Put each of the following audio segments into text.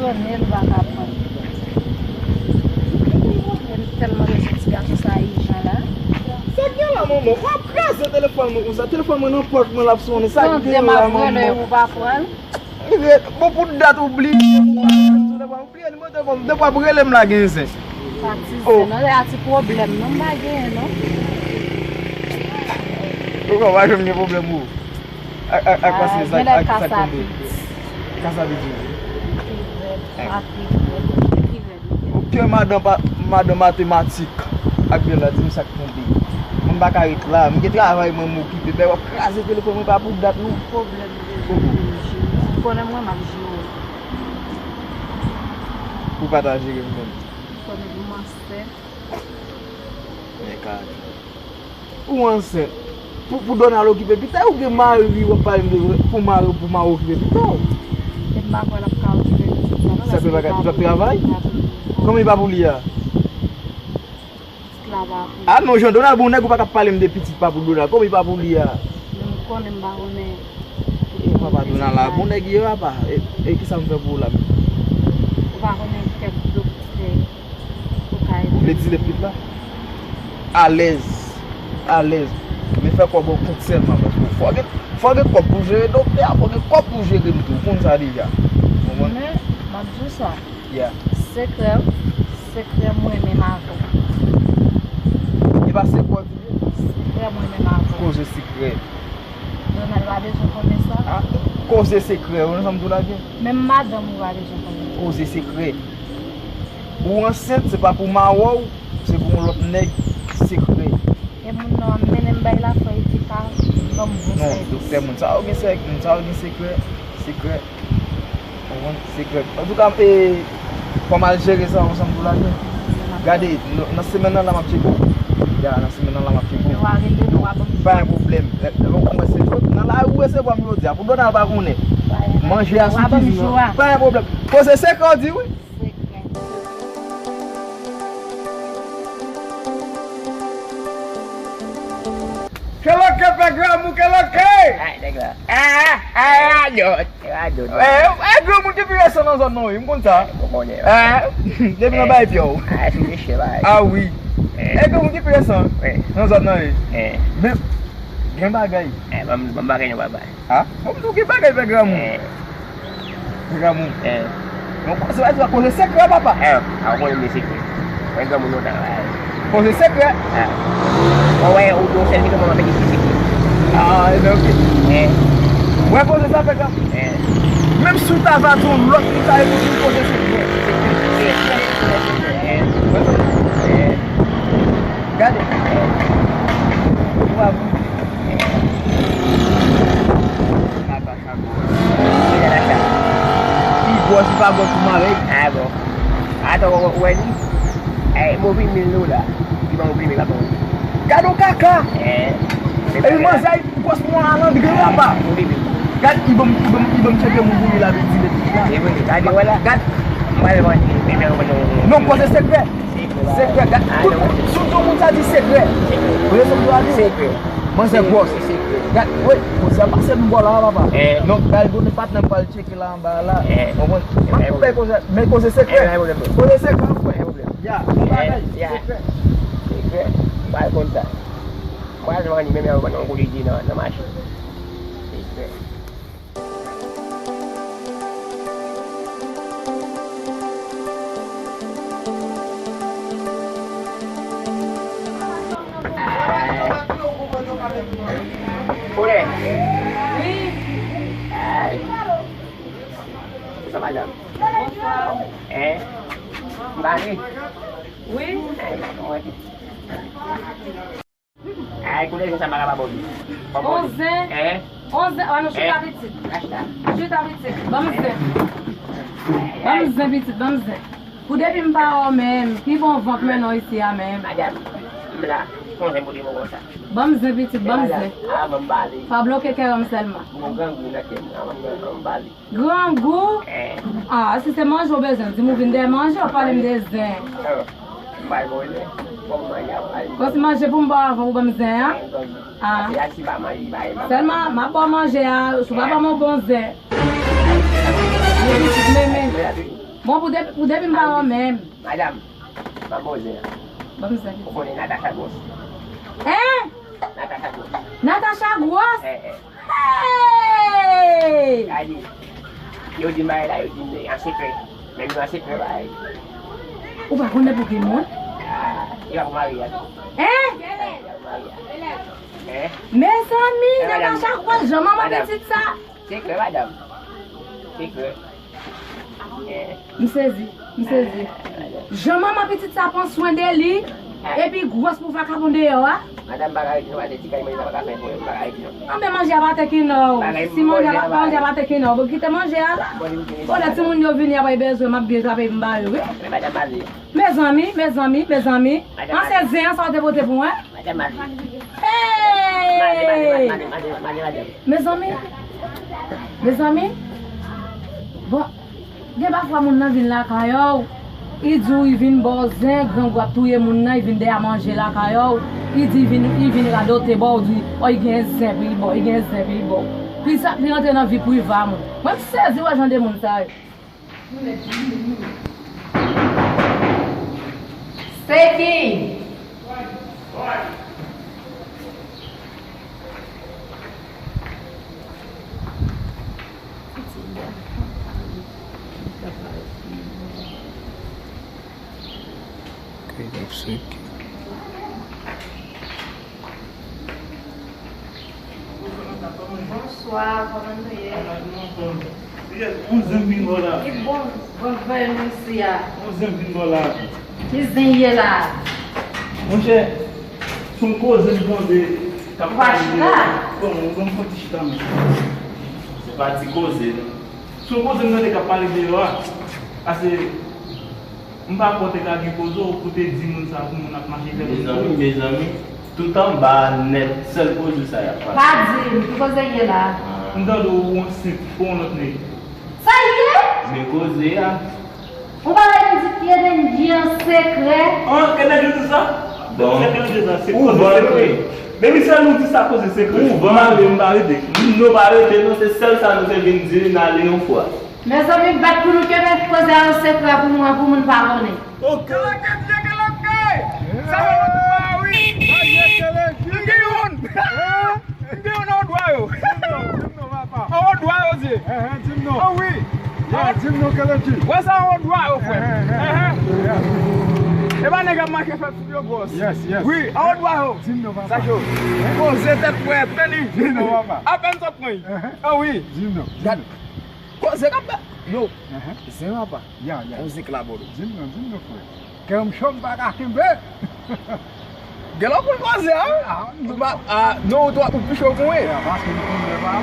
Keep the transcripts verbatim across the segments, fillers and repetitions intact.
Konnen l pa ka pran. M tèlman bezwen ti gason sa ijan la. Sa k gen la, manman? W ap kraze telefòn mwen konsa. Telefòn mwen nan pòch mwen, l ap sonnen. Sa k gen la, manman? Ou pa pran l. Bon, pou dat ou bliye. Ou bliye nimewo telefòn. Depi w ap rele m la, gen zen. Pa ti zen, non, se a ti pwoblèm, non, m pa genyen, non. Ou konn pa janm gen pwoblèm, ou. Ak, ak, ak, ak sa k tonbe. Kasa piti. Ki rèd, ak ki rèd, ki rèd. Oke, madan pa, madan matematik ak bèl la, di m sa k tonbe. Mwen m pa ka ret la, m gen travay mwen, m okipe, bèl w ap kraze telefòn mwen pa pou dat non. Pwoblèm de jere. Ou konnen mwen, m ap jere. Ou pa ta jere m menm. Ou konnen m ansent. Men ka. Ou ansent. Pou, pou Donald okipe pitit, ou gen mari, w ap pale m de pou mari, pou mari okipe pitit. E m pa kwè l ap ka okipe pitit sa, non, paske li pa travay. Kòman li pa pou li a? Pitit la pa pou li. A non, Jean Donald, bon nèg, ou pa ka pale m de pitit pa pou Donald. Kòman li pa pou li a? Men m konnen, m pa konnen. E papa Donald la, bon nèg ye, papa. E, e kisa m fè pou ou la menm? Ou pa konnen kèk doktè. Ou vle di le pit la? Alèz. Alèz. Men fè kòb ou kont sèlman, paske fò gen, fò gen kòb pou jere doktè a, fò gen kòb pou jere m tou. Ou konn sa deja. Ou konprann? Men, m ap di w sa. Yeah. Sekrè, sekrè mwen menm avè w. E pa sekrè w di m ye? Sekrè mwen menm avè w. Koze sekrè. Donald pa bezwen konnen sa. Ah, koze sekrè, ou konn sa m di w la gen? Menm madanm ou pa bezwen konnen. Koze sekrè. Ou ansent, se pa pou mawè w, se pou yon lòt nèg, sekrè. E moun nan ap mennen m bay la, fò li te ka ban m bon sèvis. Non, doktè, moun sa yo gen sèk, moun sa yo gen sekrè, sekrè. Ou konprann? Sekrè. Antouka, e, fò m al jere sa ansanm pou lajan. Gade, nan, nan semèn nan la m ap tcheke w. Ya, nan semèn nan la m ap tcheke w. Donk, pa gen pwoblèm. Lè, lè w kòmanse jodi, nan lari w resevwa m jodi a. Pou Donald pa konnen. Manje a sou kizin nan. Pa gen pwoblèm. Koze sekrè w di wi. Keloke, pè Gramou, keloke? Ay, nèg la. Ah, ah, radòt. Radòt. Eh, eh, granmoun ki pi resan nan zòn nan, wi, m konn sa. Ou konnen. Eh, depi nan bay pye w. Ah, sou mesye, bay. Ah, wi. Eh, granmoun ki pi resan nan zòn nan, wi. Men, gen bagay. Eh, ban m, ban m bagay nou pa bay. Ah, bon, m di w ki bagay, pè Gramou. Eh. Pè Gramou. Eh. Non, se pa di w koze sekrè, papa. Eh, a w konnen m gen sekrè. Mwen granmoun lontan la. Koze sekrè. Ah. Mwen wè ou di yon sèl videyo mwen mete ki sekrè. Ah, ebyen, oke. Eh. Mwen koze sa, pè Gramou. Eh. Menm si w ta va di yon lòt moun, sa e pou di koze sekrè. Eh. Eh. Gade. Eh. Ou pa pou Pi gwòs, li pa gwòs pou mare. Ah bon. Atò, ou, ou wè li? Eh, mwen vin mil dola. Li ban mwen vin mil la bon. Gade yon kaka. Eh. Epi manzè gwòs pou mwen alandre apa. Gad, li ban m, li ban m, li ban m tcheke moun pou li la vin di le pit la. E vre, gade wè la. Gad. Mwen vin mil dola. Non, koze sekrè. Sekrè, gad, tout moun, sou tout moun sa di sekrè. Ou wè sa m di w a di? Sekrè. Manzè gwòs. Gad, wi, manzè pase m bò la, papa. Eh. Donk, gad, kote patnè m pral tcheke la anba la. Eh. Konprann? M ap bay koze, men koze sekrè. Eh, pa gen pwoblèm. Koze sekrè, frè. Pa gen pwoblèm. Ya, bon bagay, sekrè. Sekrè. Bay kontak. Mwen al jwenn li menm, y a yon kote di nan, nan machin. Sekrè. Koulè. Wi. Ay. Sa madanm? Bonswa. Hein? Mari? Wi. Ay, madanm, wè. Ay, koulè zen sa m pa ka ba w li. On zen. Eh? On zen. An nou chita pitit. Chita pitit. Ban m zen. Ban m zen pitit, ban m zen. Pou depi m pa wè w menm, pi bon van k mennen w isi a menm. Madanm, m la. Son zen pou li bon konsa. Ban m zen pitit, ban m zen. Ah, ban m bale. Pa bloke kè m sèlman. Bon, grangou nan kè m, an m bale. Grangou? Eh. Ah, si se manje w bezwen, di m ou vin dèyè manje, w ap pale m de zen. Ah, m bay bon zen. Bon, manje ap bay. Kòm si manje pou m ba w avan ou ban m zen an? Eh, grangou. Ah. Apre a, si pa manje, bay, bay. Sèlman, m ap ba w manje a, si w pa ban m yon bon zen. Mwen pitit menmen. Bon, pou depi, pou depi m pa wè menm. Madanm, ban m zen an. Ban m zen. Ou konnen Natacha Gwòs? Hein? Natacha Gwòs. Natacha Gwòs? Eh, eh. Hey! Gade, yo di m bagay la, yo di m an sekrè. Men nou an sekrè, bagay. Ou pa konnen pou ki moun? Ah, li pa pou mari a tou. Hein? Li pa pou mari a. Hein? Mezanmi, Natacha Gwòs, jan manman pitit sa. Sekrè, madanm. Sekrè. M sezi, m sezi. Jan manman pitit sa pran swen de li, epi gwòs pou vakabon deyò a. Madanm pa ka rete nan ti kay mwen, pa ka fè pou mwen, pa ka rete non. Anben manje a pa te ki nò. Si manje a pa, manje a pa te ki nò, bon kite manje a la. Bon, lè timoun yo vini apre bezwen, m ap byen trape m ba yo, wi. Men madanm ale. Mezanmi, mezanmi, mezanmi. An se zen an sa w te pote pou mwen? Madanm ale. Hey! Mezanmi, mezanmi. Bon, gen pafwa moun nan vin lakay ou, li di w li vin ba w zen, grangou ap touye moun nan, li vin dèyè manje lakay ou, li di li vin, li vin radote ba w, di, o, li gen zen pou li ba w, li gen zen pou li ba w. Pi sa, li rantre nan vi priva moun. Mwen m sezi wè jan de moun sa yo. Seki! Kay ap seki. Bonswa, kòman nou ye? Yes, on zen vin bò la. Ki bon, bon vèy nou isi a. On zen vin bò la. Ki zen ye la? Monchè, se yon koze m tande k ap pale deyò a. Bon, bon, m fon ti chita, men. Se pa ti koze, non. Se yon koze m tande k ap pale deyò a. Ase M pa kwè w te ka gen koze w pou te di moun sa pou moun ap mache fè moun koze. Mezanmi, mezanmi, tout anba a nèt, sèl koze sa y ap pale. Pa di m, ki koze ye la? M tande w ansent pou yon lòt nèg. Sa ye? Men koze a. Ou pa wè yo di Kennedy an sekrè? An, Kennedy di sa? Bon. Se Kennedy sa, se koze sekrè. Men misye nou di sa koze sekrè. M ale, m pa rete. Nou pa rete, non, se sèl sa nou te vin di, n ale yon fwa. Mezanmi, bat pou nou kenbe koze a an sekrè pou mwen, pou moun pa konnen. Ok. Kèlè ke Dye, kèlè ke? Sa va, wi. M gen youn. M gen youn nan dwa yo. An dwa yo, Dye. An wi. Wè sa an dwa yo, frè. E pa nèg ap mache fè tout yo gwòs. Wi, an dwa yo. Sa cho. Koze tèt frè, teni. Apèn sot pran. An wi. Gad. Koze k ap fèt. Yo, zen apa. Ya, ya. On zen klabòlo. Di m non, di m non, frè. Kè m cho, m pa ka kenbe. Gen lè w konn koze a, wi. Non, ou twa, ou pi cho pou mwen.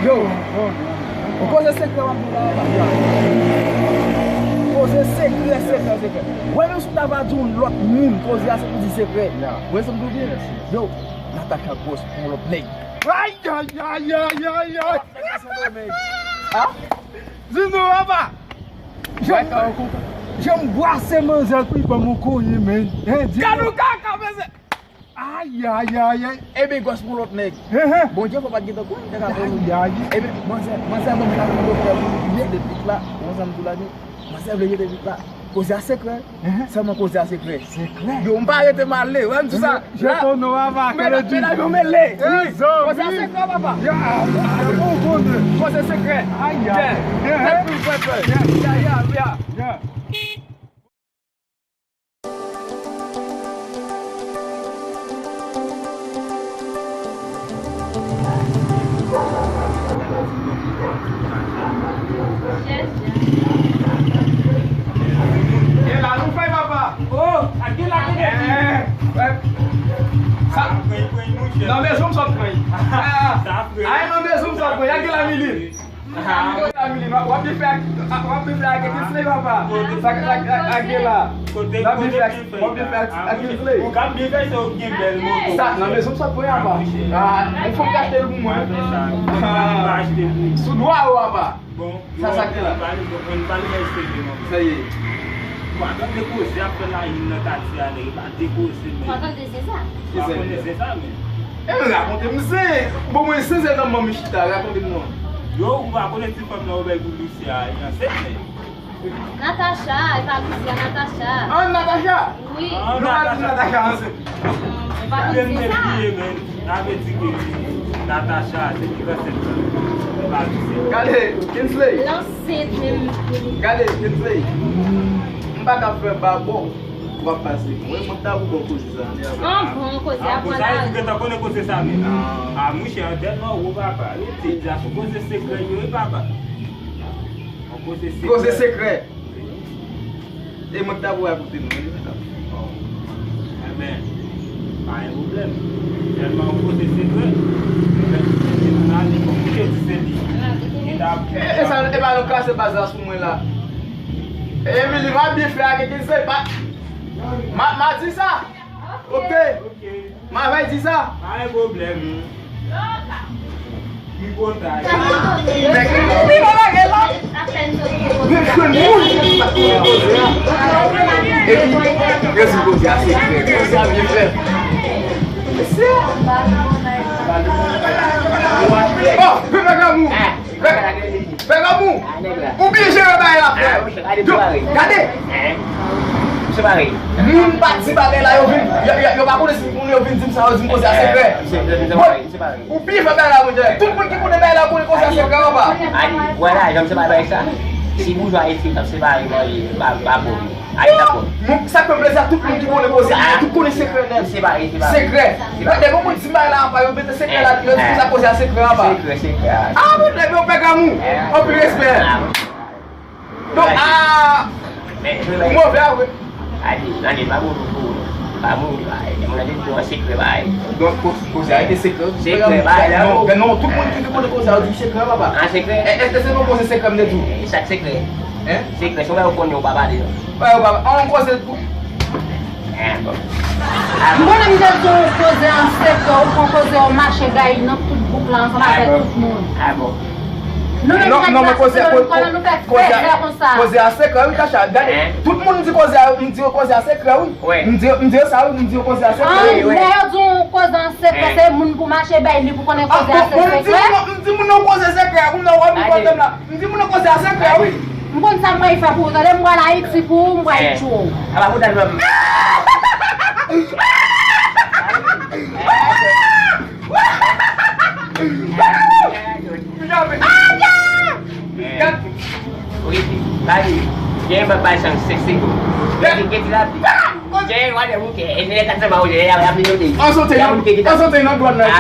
Yo. Ou koze sekrè w ap di la, apa. Koze sekrè, sekrè, sekrè. Wè, menm si w ta va di yon lòt moun, koze a se pou di sekrè. Wè sa m di w di? Yo, Natacha gwòs pou yon lòt nèg. Ay, ay, ay, ay, ay, ay. Ah? Di nou, papa. Jan m bwase manzè kou li ban m yon kouri, men. Gad ou kaka, mesye. Ay, ay, ay, ay. Ebyen, gwòs pou lòt nèg. Bondye fò pa t gentan konn, te ka konn. Ay, ay. Ebyen, manzè, manzè ban m kado pou lòt nèg. Li jete vit la, manzè m tou la, manzè vle jete vit la. Koze a sekrè. Sèlman koze a sekrè. Sekrè. Yo, m pa rete m ale. Wè m di sa. Jeton nou ava, Kennedy. Medam yo mele. Koze a sekrè, papa. Ya, ou konnen. Koze sekrè. Ay, ay. Tèt pou fè pè. Ya, ya, ya. Gen la nou fè papa. Oh, ak gen la gen depi. Sa nan bezwen m sot pran. Ay nan bezwen m sot pran. Ak gen la mili. W ap byen fè ak, w ap byen fè ak Kingsley, papa. Sa k, sa k, sa k gen la. W ap byen fè ak, w ap byen fè ak, ak Kingsley. Ou ka byen fè, se ou ki gen bèl moto. Sa, nan mezon m sot pran, papa. Ah, ou fò m achte l pou mwen. Sou dwa ou, papa. Bon, sa, sa k gen la. Sa ye. Ou pa tande koze ap fè la, youn nan katye a, nèg, pa de koze, men. Ou pa tande, se sa. Ou pa konnen, se sa, men. E rakonte m, se, bon, mwen, se, se nan manmi chita, rakonte m non. Yo, ou pa konnen ti fanm nan ou bay pou Lucia a, li ansent, men. Natacha, e pa Lucia, Natacha. An, Natacha? Wi. Nou pa di Natacha ansent. Ou pa konn se sa. Sa vle di ke Natacha, se ki ansent la. Se pa Lucia. Gade, Kinsley. L ansent menm. Gade, Kinsley. M pa ka fè babò. W ap pase. Mwen, mwen ta pou bon koze sa. An bon, koze a pran lari. Sa vle di ke ta konnen koze sa, men. A, mouche, an tèlman wo, papa. Li te di a sou koze sekrè, yo, wi, papa. An koze sekrè. Koze sekrè. E mwen ta pou al kote nou, wi, papa. Bon. Enben, pa gen pwoblèm. Tèlman an koze sekrè. Enben, se nou nan li, bon, mouche di se li. Li ta... E, e sa, e pa nou kase baz la sou mwen la. E Emily, m ap byen fè ak Kinsley, pa, m a, m a di sa. Ok. M a bay di sa. Pa gen pwoblèm. M kontan. Wi, mwen lage la. Mwen jwenn moun ki pa konnen koze a. Epi, yo di koze a sekrè. Koze a byen fèt. Mesye. Oh, Bebe Gramou. Pè Gramou, ou byen jere bagay la, frè. Yo, gade. Moun pa di bagay la, yo vin, yo, yo, yo pa konnen si moun yo vin di m sa, yo di m koze a sekrè. Bon, ou byen fè bagay la, monchè. Tout moun ki konnen bagay la, konnen koze a sekrè, papa. Vwala, jan m se pa bagay sa. Si boujwa Ayiti, ap separe manje, pa, pa bon. Ay, dakò. Nou, sa k fè m plezi a tout moun ki konnen koze a, tout konnen sekrè nèt. Sekrè. Lè yon moun di m bagay la anba, yo mete sekrè la, yo di sa koze a sekrè anba. Sekrè, sekrè. Ah, bon, nèg yo Pè Gramou. Anpil respè. Donk, ah, ou move a vre. Adi, adi, pa bon pou ou. Pa bon, ay, moun adi di yon sekrè, bay. Donk, ko-, koze a rete sekrè. Sekrè, bay, non, non, tout moun ki konnen koze a, yo di sekrè, papa. Ah, sekrè? E, e, e se nou koze sekrè m te di w. E, sa k sekrè? Hein? Sekrè, se ou pa yo konnen ou pa pale, non. Wè, ou pa, on koze pou... Eh, bon. M konnen m te di w koze an sekrè, ou pran koze, ou mache bay nan tout gwoup la ansanm avèk tout moun. Ah, bon. Nou menm nou fè sa, nou fè fèzè konsa. Koze a sekrè, wi, Tacha. Gade, tout moun di koze a, m di yo koze a sekrè, wi. M di, m di yo sa, wi, m di yo koze a sekrè, wi. Lè yo di w koze an sekrè, se moun pou mache bay li pou konnen koze a se sekrè. M di moun nan koze sekrè, kounye a w ap vin koze m la. M di moun nan koze a sekrè, wi. M konn sa m pral fè pou ou, tande, m pral Ayiti pou ou, m pral tchwe w. Apa pou dan mwen. Wi, bali, gen yon bay san seksi. Gen, gen ti lapi. Gen yon wale bouke, e ne kat sa ba ou, e ya, ya, mi yo de. An sote nan, an sote nan dwàn nan.